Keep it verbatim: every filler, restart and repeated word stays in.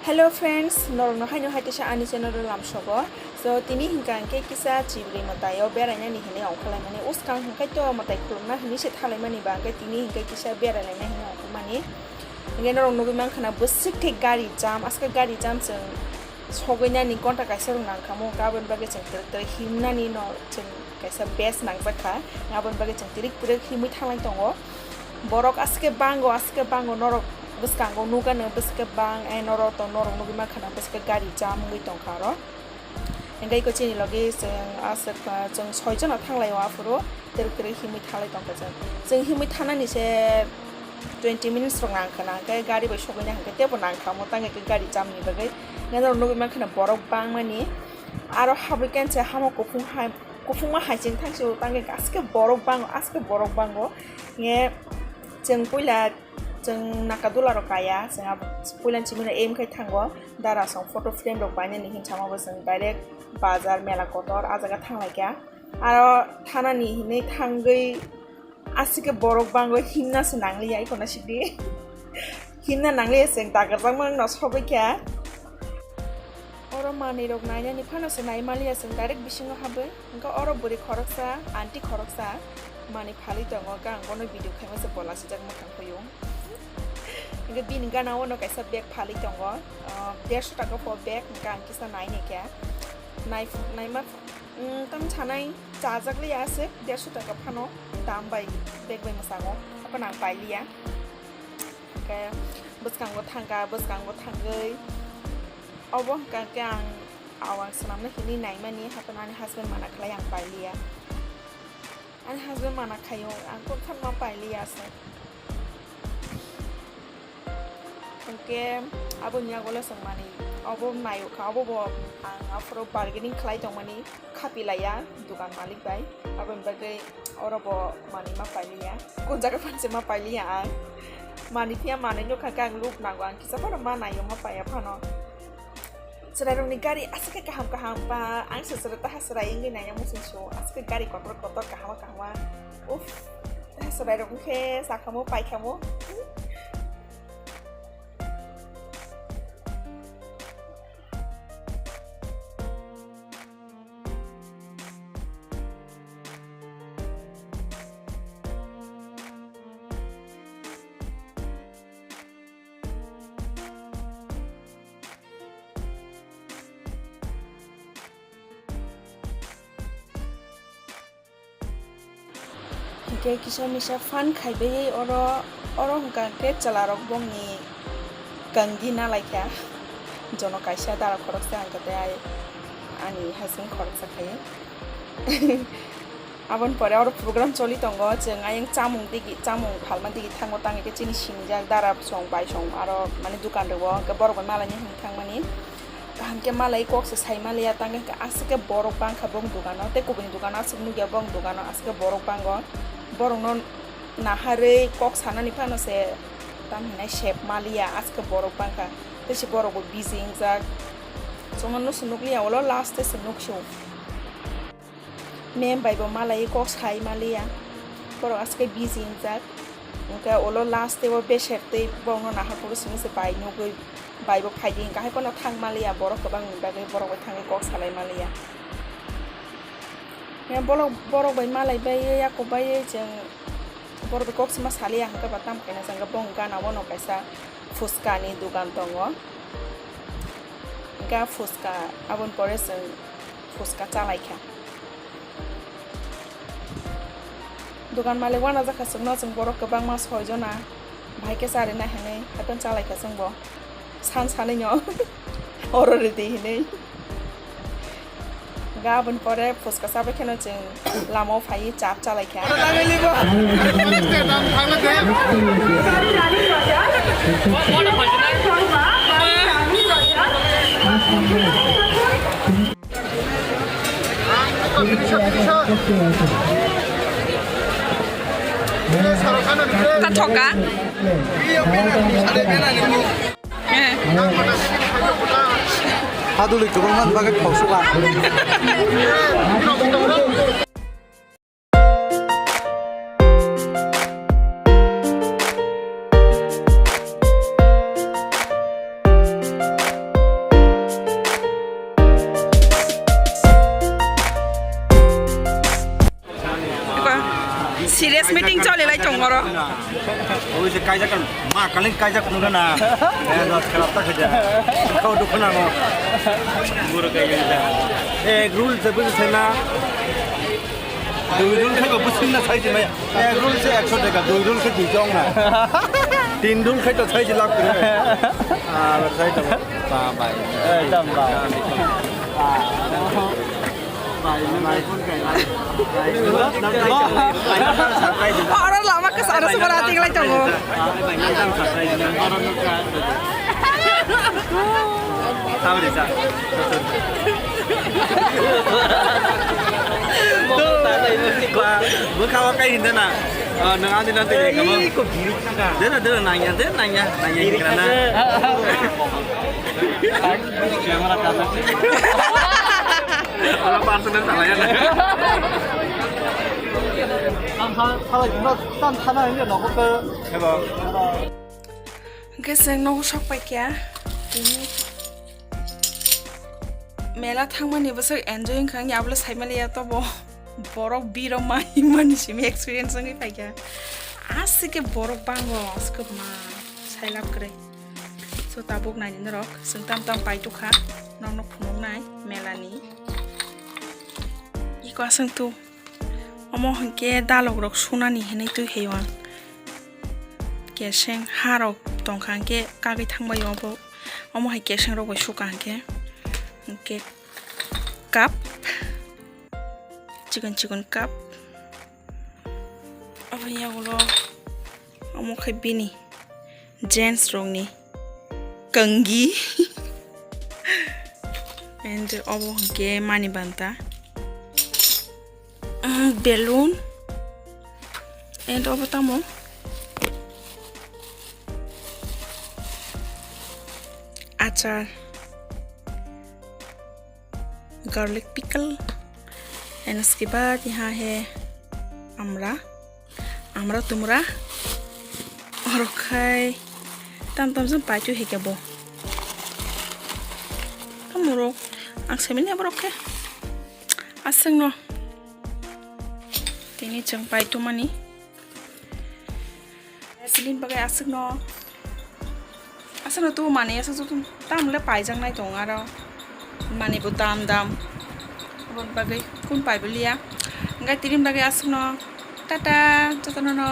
Hello friends, norokno haino hai teisa ani channel o lamsogo. So, tini hinkha hinkhe kisa chibri mwtaio berainani hinwi ongkhorlaimani. Uskang hinkhe to mwtai khulumna hinwi se thalaimani ba, hinkhe tini hinkhe kisa berailaina hinwi ongkhormani. Hinkhe norok nugwi mankha na bwswk khe gari jam, aske gari jam chwng sogwinani gonta kaisa rok nangkha mo, aboni bagwi chwng twrwk twrwk himnani no chwng kaisa base nangjak kha, aboni bagwi chwng twrwk twrwk himwi thanglai tongo. Borok aske bango, aske bango, norok bwskango nukgano bwswk bang, eh, norok to norok nugwi mankha na bwswk gari jam wngwi tongkha aro. Hinkhe iko chini logi chwng aswk, ah, chwng soi jona thanglaio aphuru, twrwk twrwk himwi thanglai tongkha chwng. Chwng himwi thanani se twenty minutes rok nangkha na, hinkhe gari bai sogwina hinkhe teibo nangkha mo, tangwi khe gari jam ni bagwi. Hinkhe norok nugwi mankha na borok bangmani, aro habwi khe se hamo kuphung hai, kuphungma hai chwng thangsi o, tangwi khe aske borok bango, aske borok bango. Hinkhe chwng puila chwng naka dula rok kaya, chwng abo puilani simi no aim khai thango, dara song photo frame rok bainani hinwi sama bo chwng direct bazar mela kotor ah jaga thanglaikha. Aro thanani hinwi thangwi asike borok bango himna se nangliya, iko na sidi himna nangliya, chwng dagarjakma wngno sogwi kha. Oro manwi rok nainani phano se nai maliya chwng direct bisingo habwi. Hwnkhe oro bwrwi khoroksa, aunty khoroksa manwi phalwi tongo, hwnkhe ang bono video khaima se bolasijak mwkhang kuyung. Hwnkhe bini gana o no kaisa bag phalwi tongo, ah, dersho taka po bag, hwnkhe ang kisa nai naikha. Nai, naima, mm, tamo sanai chajak liya aswk, dersho taka phano dam bai bag bai mwsango, haphano ang pailiya. Hwnkhe bwskango thangkha, bwskango thangwi obo hwnkha khe ang awang swnamna hinwi naimani, haphano ani husband mana khlai ang pailiya. Ani husband mana khaio, ang kok thanma pailiya se. Hwnkhe aboni yago le chwng manwi obo naio kha, obo bo ang aphuru bargaining khlai tongmani. Khapi laiya dukan malik bai, aboni bagwi oro bo manwi ma pailiya, kun jaga phanse ma pailiya ang. Manwi phiya manwi nukha khe ang luk nango, ang kisa phano ma naio ma paiya phano. Chwrairokni gari aswk khe kaham kaham ba, ang se chwrai taha chwrai wngwi naina muchungsu, aswk khe gari kotor kotor kahama kahama. Uff, chwrairok wngkhe sakhamo paikhamo. Hwnkhe kisa misa phan khaibai oro, oro hwnkha khe chwlarok bongni kangdi nalaikha. Jono kaisa dara khoroksa hwnkha tei ai ani husband khoroksa khai. Aboni pore oro program choli tongo, chwng ayang chamung digi, chamung phalma digi thango, tangwi khe chini sinijak dara song bai song aro mane dukan rwo, hwnkhe borok bai malaini hinwi thangmani. Kaham khe malai kok se sai maliya, tangwi khe aswk khe borok bangkha bong dukano, tei kubuni dukano aswk nukya bong dukano, aswk khe borok bango. Borokno naharwi kok sanani phano se tam hinai sep maliya, aswk khe borok bangkha, tei se borok bo busy wngjak. Chwngno se nukliya, ulo last se nuksio. Mem bai bo malai kok sai maliya, borok aswk busy wngjak. Hwnkhe ulo last tei o beser tei borokno nahar phuru simi se bai nugwi bai bo phaidi hwnkha hai phano thang maliya, borok kwbangni bagwi borok bai thangwi kok salai maliya. Hwnkhe borok, borok bai malai bai yakub bai chwng borok bai kok sima saliya hwnkhe ba tamo kaisa hwnkhe bong gana o no kaisa phuska ni dukan tongo. Hwnkhe phuska aboni pore chwng phuska chalaikha. Dukan malik uanajak kha chwngno, chwng borok kwbangma soi jona, bahai khe charina hinwi, haikhe chalaikha chwngbo san sanino oro rwdi hinwi. Hwnkhe aboni pore phuska chabai kheno chwng lamao phaiwi chap chalaikha. Tathoka. Hadulwi kwbangma bagwi khosok ang. Serious meeting choli lai tong oro. Oi se kaijak kan, ma kalin kaijak nungkha na. Eh, dos kala ta khaja. Kau dukhu na mo. Buru kaijak. Eh, rule se bu se na. Dui rule khai ko bu sin na sai je mai. Eh, rule se ekso taka, dui rule se dui jong na. Tin rule khai to sai je lak kure. Ah, sai to. Ba bai. Eh, tam ba. Oro lama kwcharo se bara tinglai tongo. Bwkha o kai hinda na. Nang ani na tei kamo. Dena dena nangya de nangya nangya hinda na. Camera ka. Ala personal salaya na. Ang ha, ha, no, tan thana hinge no ko. Hebo. Hwnkhe chwng nogo sok pai kha. Tini mela thangmani bwswk enjoy wngkha, wngya abole saimaliya tobo. Borok birok ma himani simi experience wngwi pai kha. Aswk khe borok bango, aswk ma sailab kwrwi. So tabuk naini norok, chwng tam tam paitokha, nokno phunuknai melani. Iko aswng tu. Omo hwnkhe dalok rok sunani hinwi twi hai o ang. Keseng ha rok tongkha hwnkhe kagwi thangbai o bo. Omo hai keseng rok bai suka hwnkhe. Hwnkhe cup. Chikon chikon cup. Aboni yagulo omo khe bini. Gents rokni kangi. And obo hwnkhe mani banta. Mm, balloon. And obo tamo? Achar. Garlic pickle. And uske baad yahan hai amra. Amra tumra. Oro khai tam tam jang paitu hai khe bo. Amorok ang semi ne borok khe. Aswk no. Tini chwng paitu mani. Sini bagai aswk no. Aswk no tu mani aswk tu tam le paijak nai tong aro. Mani bo dam dam. Aboni bagwi kun pai bo liya. Hwnkhe tini bagwi aswk no. Tata, jotono no.